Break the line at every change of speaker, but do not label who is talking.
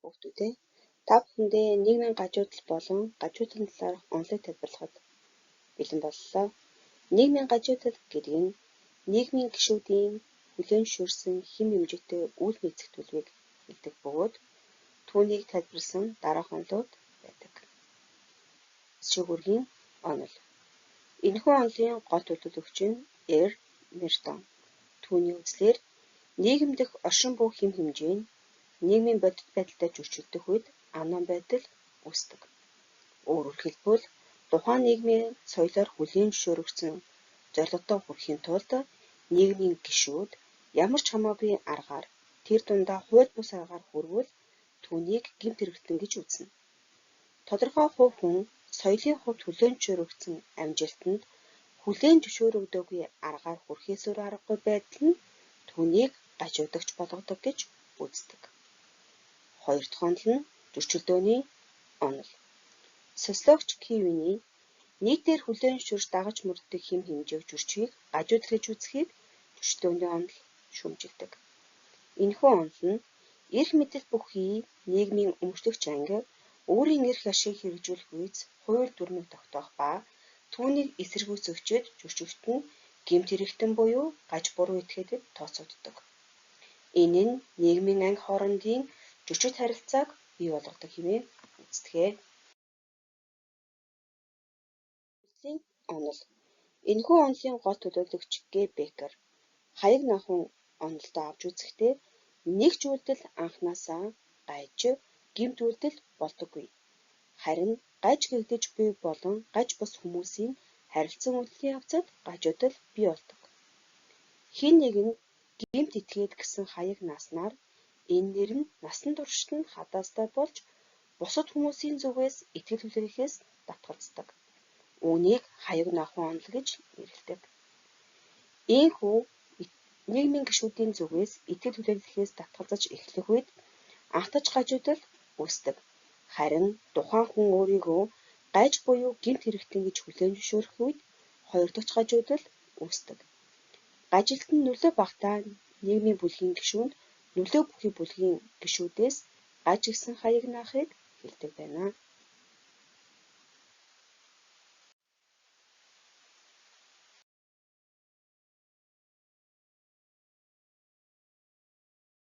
Хүүхдүүдээ, та бүхэндээ нийгмийн гажуудал болон гажуудлын талаарх онолыг тайлбарлахад бэлэн боллоо. Нийгмийн гажуудал гэдэг нь нийгмийн гишүүдийн хүлээн зөвшөөрсөн хэм хэмжээтэй үйл мэдсэх төлөвийг хэлдэг бөгөөд түүнийг тайлбарласан дараах онолууд байдаг. Шүүгүргийн онол. Энэхүү онолын гол төлөөлөгч нь Эр Мертон. Түүний үзлээр нийгэм дэх оршин буй хэм хэмжээ нь нийгмийн бодит байдалтай зөрчилдөх үед аном байдал үүсдэг. Өөрөөр хэлбэл, тухайн нийгмийн соёлоор хүлээн зөвшөөрөгдсөн зорилгодоо хүрэхийн тулд нийгмийн гишүүд ямар ч хамаагүй аргаар тэр дундаа хууль бус аргаар хүрвэл түүнийг гэмт хэрэгтэн гэж үзнэ. Тодорхой хувь хүн соёлын хувьд хүлээн зөвшөөрөгдсөн амжилтанд хүлээн зөвшөөрөгдөөгүй аргаар хүрэхээс өөр аргагүй байдал нь түүнийг гажуудагч болгодог гэж үздэг. Хоёр дахь онол нь зөрчилдөөний онол. Социологч Кивини нийтээр хүлээн зөвшөөрч дагаж мөрддөг хэм хэмжээг зөрчихийг гажуудал гэж үзэхийг зөрчилдөөний онол шүүмжилдэг. Энэхүү онол нь эрх мэдэл бүхий нийгмийн өмчлөгч анги өөрийн эрх ашгийг хэрэгжүүлэх үйс хууль дүрмийг тогтоох ба түүнийг эсэргүүцэгчид зөрчигчд нь гэмт хэрэгтэн буюу гаж буруу этгээдэд тооцогддог. Энэ нь нийгмийн анги хоорондын зөрчит харилцааг бий болгодог хэмээн үздэг. Онол. Энэхүү онолын гол төлөөлөгч Г. Бекер хаяг нохойн онолдоо авч үзэхдээ нэг ч үйлдэл анхнаасаа гаж, гэмт үйлдэл болдоггүй. Харин гаж гэгдэж буй болон гаж бус хүмүүсийн харилцан үйлдэлийн явцад гажуудал бий болдог. Хэн нэгэнд гэмт этгээд гэсэн хаяг нааснаар энэ нэр нь насан туршид нь хадаастай болж бусад хүмүүсийн зүгээс итгэл хүлээхээс татгалздаг. Үүнийг хаяг нохойн онол гэж нэрлэдэг. Ийнхүү нийгмийн гишүүдийн зүгээс итгэл хүлээлгэхээс татгалзаж эхлэх үед анхдаж гажуудал үүсдэг. Харин тухайн хүн өөрийгөө гаж буюу гэмт хэрэгтэн гэж хүлээн зөвшөөрөх үед хоёр дахь гажуудал үүсдэг. Гажилт нь нөлөө багатай нийгмийн бүлгийн гишүүнд нөлөө бүхий бүлгийн гишүүдээс гаж гэсэн хаяг наахыг хэлдэг байна.